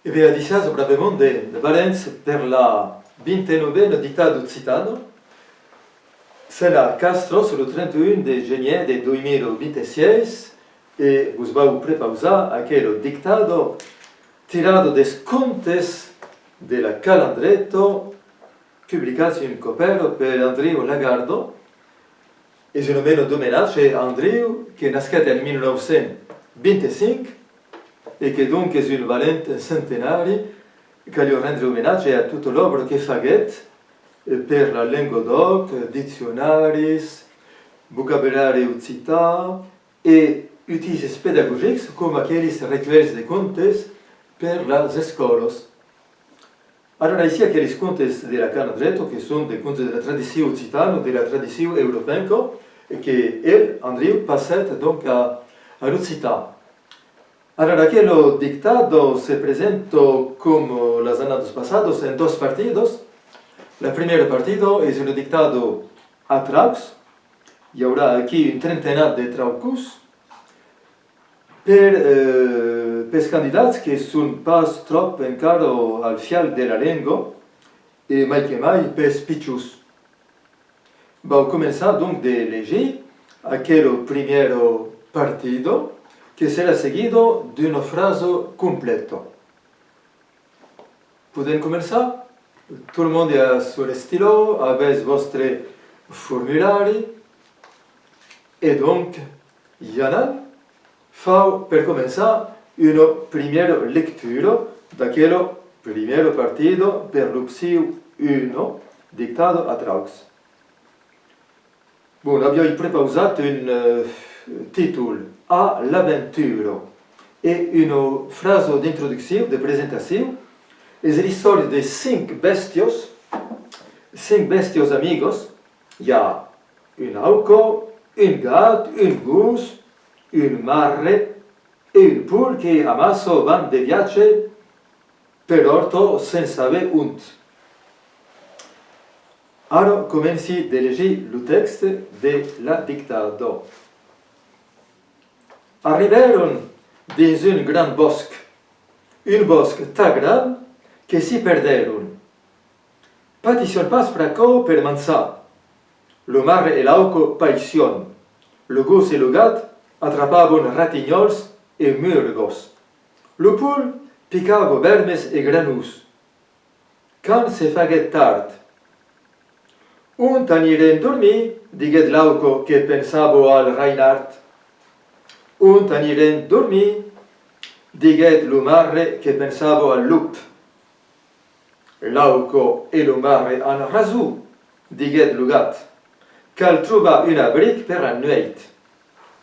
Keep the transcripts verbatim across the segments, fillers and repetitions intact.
E ben, adissiatz bravament de, de valents per la vint-e-novena dictada occitana. Serà a Castras lo trenta-un de genièr de dos mil vint-e-sièis e vos vau prepausar aquela dictada tirada dels contes de la Calandreta, publicats un còp èra per Andriu Lagarda. Es una mena d'omenatge a Andriu, que nasquèt en mil nòu cents vint-e-cinc e que donc es un valent centenari. Caliá rendre omenatge a tota l'òbra que faguèt, eh, per la lenga d'òc, diccionaris, vocabulari occitan e utís pedagogics coma aqueles recuèlhs de contes per las escòlas. Ara, aicí, aqueles contes de la Calandreta, que son de contes de la tradicion occitana, de la tradicion europenca, e que el, Andriu, passèt donc a, a l'occitan. Ara, aquela dictada se presenta, coma las annadas passadas, en doas partidas. La primièra partida es una dictada a traucs. I aurà aquí un trentenat de traucos per, eh, pels candidats que son pas tròp encara al fial de la lenga, e mai que mai pels pichons. Vau començar donc de legir aquela primièra partida, que serà seguida d'una frasa completa. Podèm començar? Tot lo monde a son estilò, avètz vòstre formulari. E donc, i anam. Fau, per començar, una primièra lectura d'aquela primièra partida per l'opcion una, dictada a traucs. Bon, aviái prepausat un, eh, títol, A l'aventura, e una frasa d'introduccion, de presentacion. Es l'istòria de cinc bèstias, cinc bèstias amigas. I a una auca, un gat, un gos, un marre e un pol que amassa van de viatge per òrta sens saber ont. Ara comenci de legir lo tèxte de la dictada. Arribèron dins un grand bòsc, un bòsc tan grand que s'i perdèron. Patissián pas pr'aquò per manjar. Lo marre e l'auca paissián. Lo gos e lo gat atrapavan ratinhòls e murgas. Lo pol picava vèrmes e granons. Quand se faguèt tard: «Ont anirem dormir?», diguèt l'auca que pensava al rainard. «Ont anirem dormir?», diguèt lo marre que pensava al lop. «L'auca e lo marre an rason», diguèt lo gat. «Cal trobar un abric per la nuèit.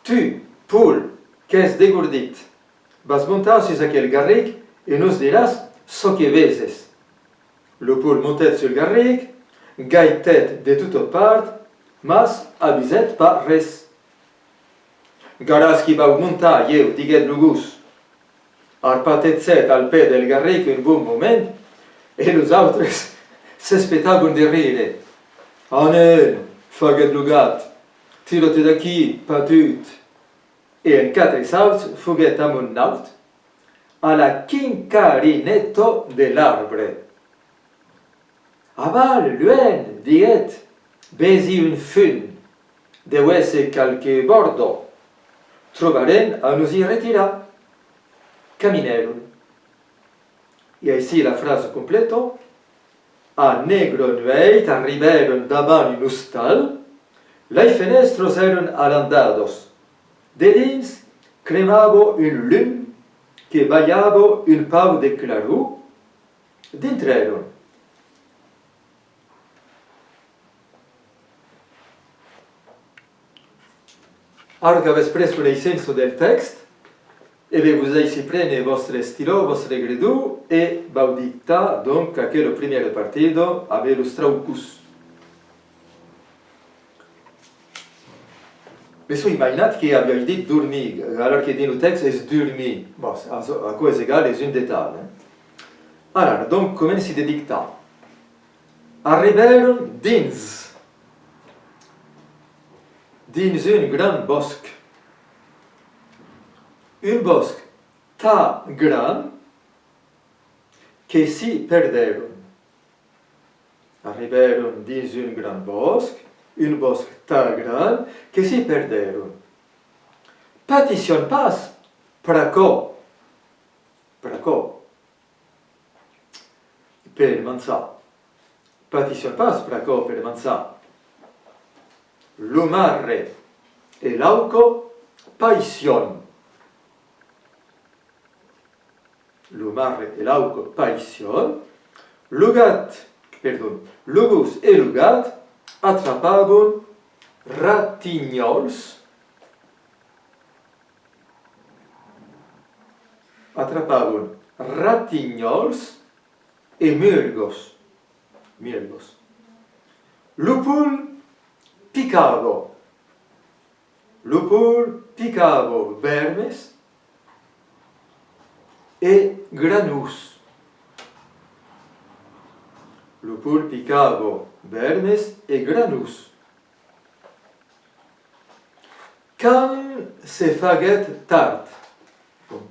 Tu, pol, qu'ès degordit, vas montar sus aquel garric e nos diràs çò que veses.» Lo pol montèt sul garric, gaitèt de tota part, mas avisèt pas res. «Garàs qui vau montar, ieu», diguèt lo gos. Arpatejèt al pè del garric un bon moment e los autres s'espetavan de rire. «Anem», faguèt lo gat, «tira-te d'aquí, patut!» E en quatre sauts foguèt amont naut a la quincarineta de l'arbre. «Aval, luènh», diguèt, «vesi un fum, deu èsser qualque bòrda. Trobarem a nos i retirar.» Caminèron. E aicí la frasa completa: «A negra nuèit arribèron davant un ostal. Las fenèstras èran alandadas. Dedins cremava un lum que balhava un pauc de claror. Dintrèron.» Ara qu'avètz pres coneissença del tèxt, e ben, vos daissi prene vòstre estilò, vòstre gredon, e vau dictar, donc, aquela primièra partida amb los traucos. Me soi mainat que aviái dit dormir, alara que dins lo tèxt es durmir. Bon, aquò, aquò es egal, es un detalh, eh? Alara, donc, comenci de dictar. Arribèron dins, dins un grand bòsc. Un bòsc tan grand que s'i perdèron. Arribèron dins un grand bòsc, un bòsc tan grand que s'i perdèron. Patissián pas pr'aquò, pr'aquò, per manjar. Patissián pas pr'aquò per manjar. Lo marre e l'auca paissián. Lo marre e l'auca paissián. Lo gat, perdon, lo gos e lo gat atrapavan ratinhòls, atrapavan ratinhòls e murgas, murgas. Lo pol picava, lo pol picava vèrmes e granons. Lo pol picava vèrmes e granons. Quand se faguèt tard,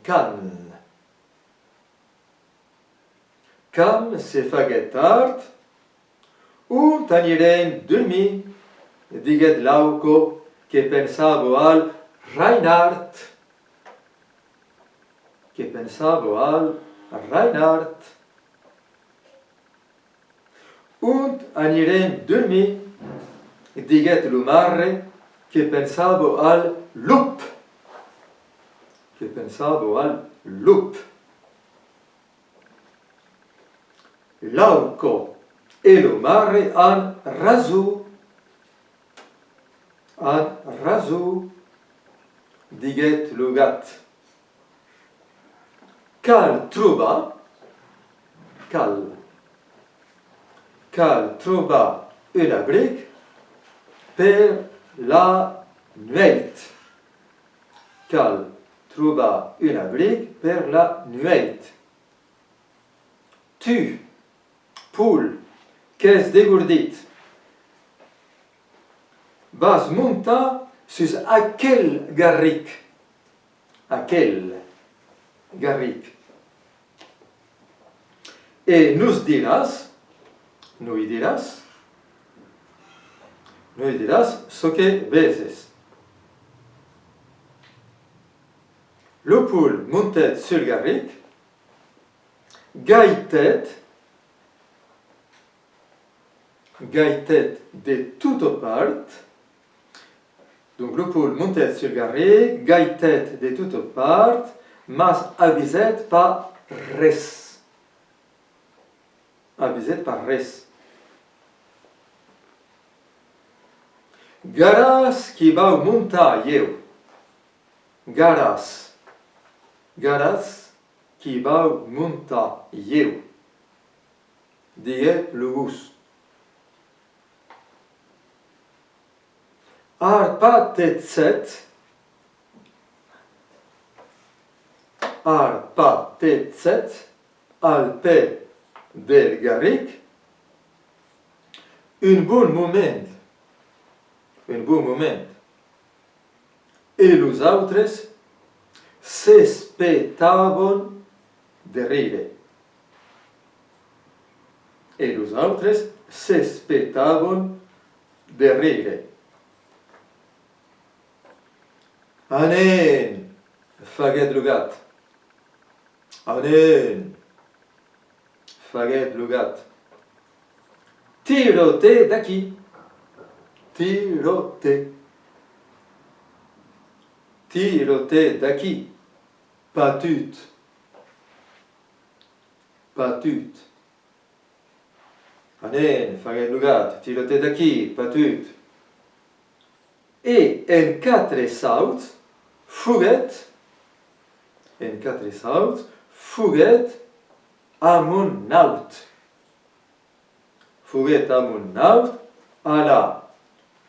quand, quand se faguèt tard, ont anirem dormir? Diguèt l'auca que pensava al rainard, que pensava al rainard. Ont anirem dormir? Diguèt lo marre que pensava al lop, que pensava al lop. L'auca e lo marre an rason, an rason, diguèt lo gat. Cal trobar, cal, cal trobar un abric per la nuèit. Cal trobar un abric per la nuèit. Tu, pol, qu'ès degordit. Vas montar sus aquel garric. Aquel garric. E nos diràs, noi diràs, noi diràs çò que veses. Lo pol montèt sul garric, gaitèt, gaitèt de tota part. Donc lo pol montèt sul garric, gaitèt de tota part, mas avisèt pas res. Avisèt pas res. Garàs qu'i vau montar ieu. Garàs. Garàs qu'i vau montar ieu, diguèt lo gos. Arpatejèt, arpatejèt al pè del garric un bon moment, un bon moment. E los autres s'espetavan de rire. E los autres s'espetavan de rire. Anem, faguèt lo gat. Anem, faguèt lo gat. Tira-te d'aquí. Tira-te. Tira-te d'aquí. Patut. Patut. Anem, faguèt lo gat, tira-te d'aquí, Patut. E en quatre sauts foguèt, en quatre sauts foguèt amont naut. Foguèt amont naut a la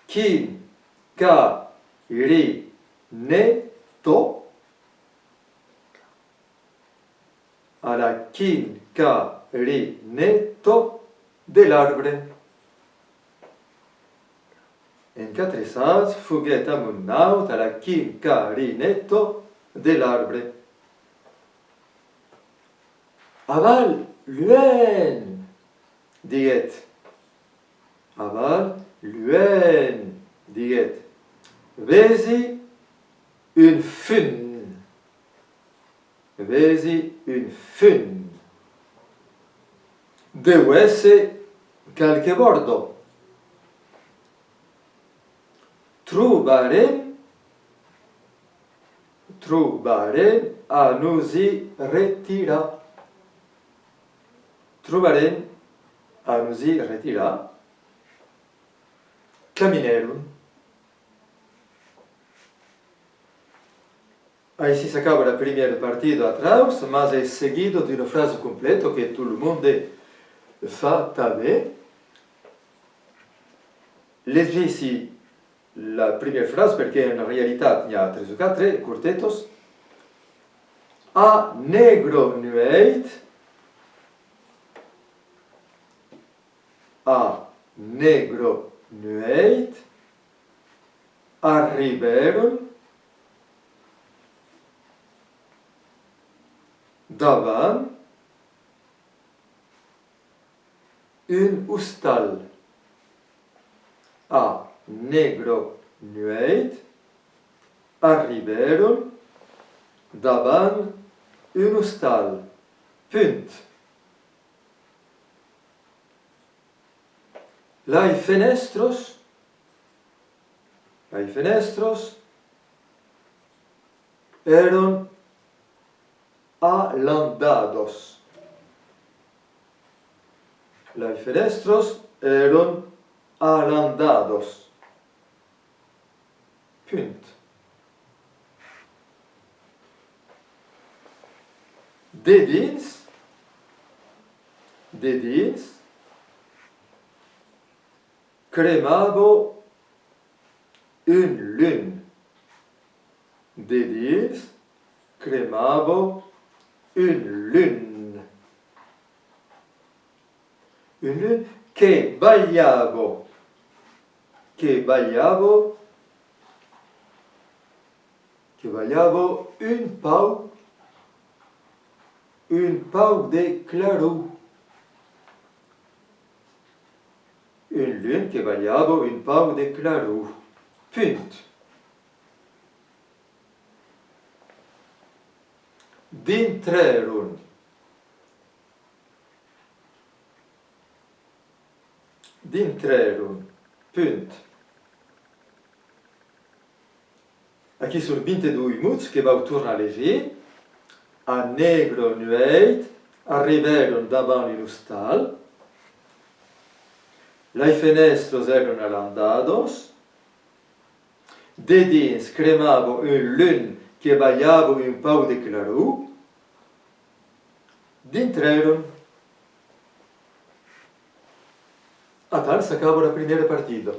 quincarineta, a la quincarineta de l'arbre. En quatre sauts foguèt amont naut a la quincarineta de l'arbre. Aval Luènh, diguèt. Aval, luènh, diguèt. Vesi un fum. Vesi un fum. Deu èsser qualque bòrda. Trobarem, trobarem a nos i retirar. Trobarem a nos i retirar. Caminèron. Aicí s'acaba la primièra partida a traus, mas es seguida d'una frasa completa que tot lo monde fa tanben. Legissi la primièra frasa perque en realitat n'i a tres o quatre cortetas. A negra nuèit, a negra nuèit, arribèron davant un ostal. A negra nuèit, arribèron davant un ostal. Punt. Las fenèstras, las fenèstras èran alandadas. Las fenèstras èran alandadas. Punt. Dedins, dedins, cremava un lum. Dedins, cremava un lum. Un lum que balhava, que balhava, que balhava un pauc, un pauc de claror. Un lum que balhava un pauc de claror. Punt. Dintrèron. Dintrèron. Punt. Aquí son vint-e-dos mots que vau tornar legir. A negra nuèit, arribèron davant un ostal. Las fenèstras èran alandadas. Dedins cremava un lum que balhava un pauc de claror. Dintrèron. Atal s'acaba la primièra partida.